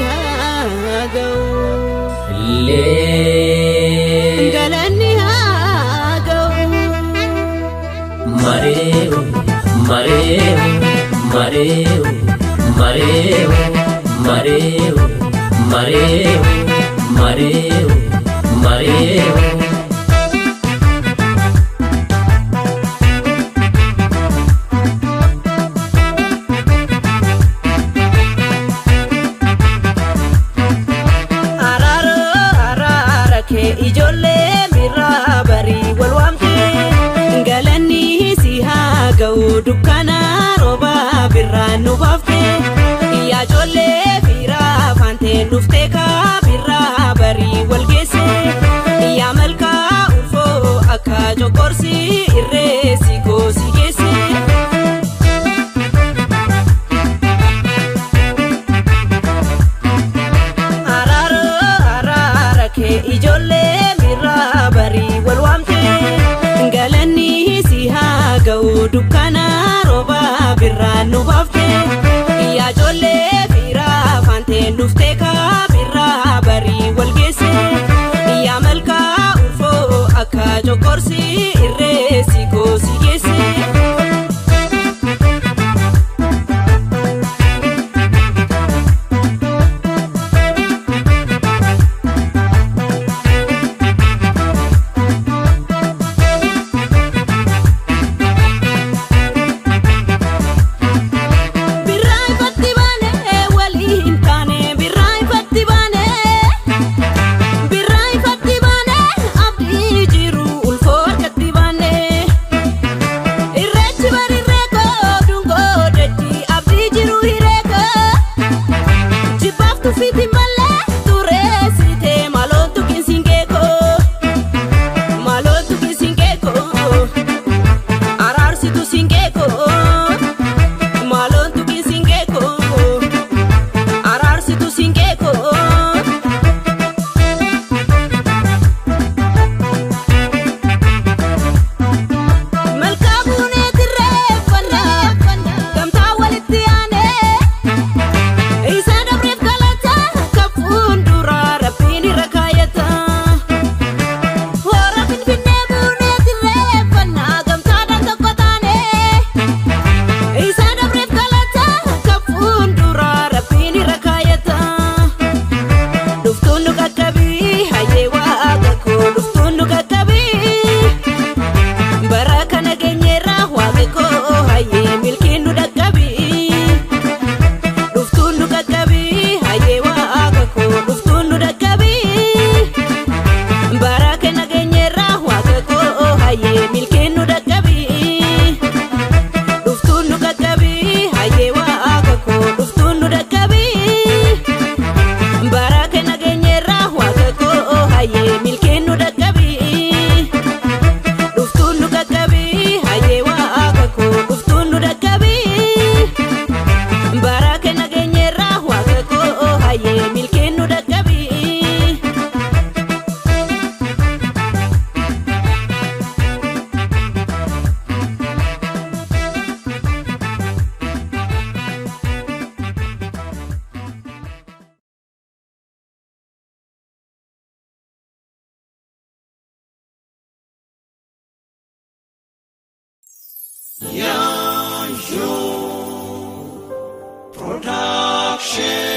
haa ga'u. Lee. Galanni haa ga'u. Mareo, mareo, mareo, mareo, mareo, mareo, mareo, mareo. Araara araara kee ijoollee miraa barii wal waamte galanni si haa ga'u dukkana roobaa birraan nu baafte yaa ijoollee fiiraa faantee dhuftee kaa birraa barii wal geesse yaa malkaa ulfoo akka jokorsi irreessi goosi geesse. Araara araara kee ijoollee miraa barii wal waamte galanni si haa ga'u dukkana roobaa birraan nu baafte yaa ijoollee fiiraa faantee dhuftee kaa birraa barii wal geesse yaa malkaa ulfoo akka jokorsi irreessi goosi geesse. Birraa ifatti baanee walii hin taane birraa ifatti baanee birraa ifatti baanee abdii jiru ulfoo harkatti baanee irreechi barirreekoo dungoo dachii abdii jiru hireekoo jibbaaf tuffiitiin mallee tureessitee maloon tuqiinsiin keekoo maloon tuqiinsiin keekoo araarsitu siin keekoo. Maloon tuqiin singeeko araarsitu singeeko. Malkaa buunee tirreeffannaa gamtaa walitti aanee isa dabreef galata kan fuuldura rabbiin irra kaayata. Hora finfinnee buunee tirreeffannaa gamtaadhaan tokko taanee. Isa dabreef galata kan fuuldura rabbiin irra kaayata. Dhuftuun nu qaqqabii hayyee waaqa koo dhuftuun nu qaqqabii. Bara kana geenyerra waaqa koo hayyee milkiin nu dhaqqabii. Dhuftuun nu qaqqabii hayyee waaqa koo dhuftuun nu dhaqqabii. Bara kana geenyerra waaqa koo hayyee milkiin nu dhaqqabii. Dhuftuun nu qaqqabii hayyee waaqa koo dhuftuun nu dhaqqabii. Bara kana geenyerra waaqa koo hayyee milkiin nu dhaqqabii. Dhuftuun nu qaqqabii hayyee waaqa koo dhuftuun nu dhaqqabii. Bara kana geenyerra waaqa koo hayyee milkiin nu dhaqqabii. Production.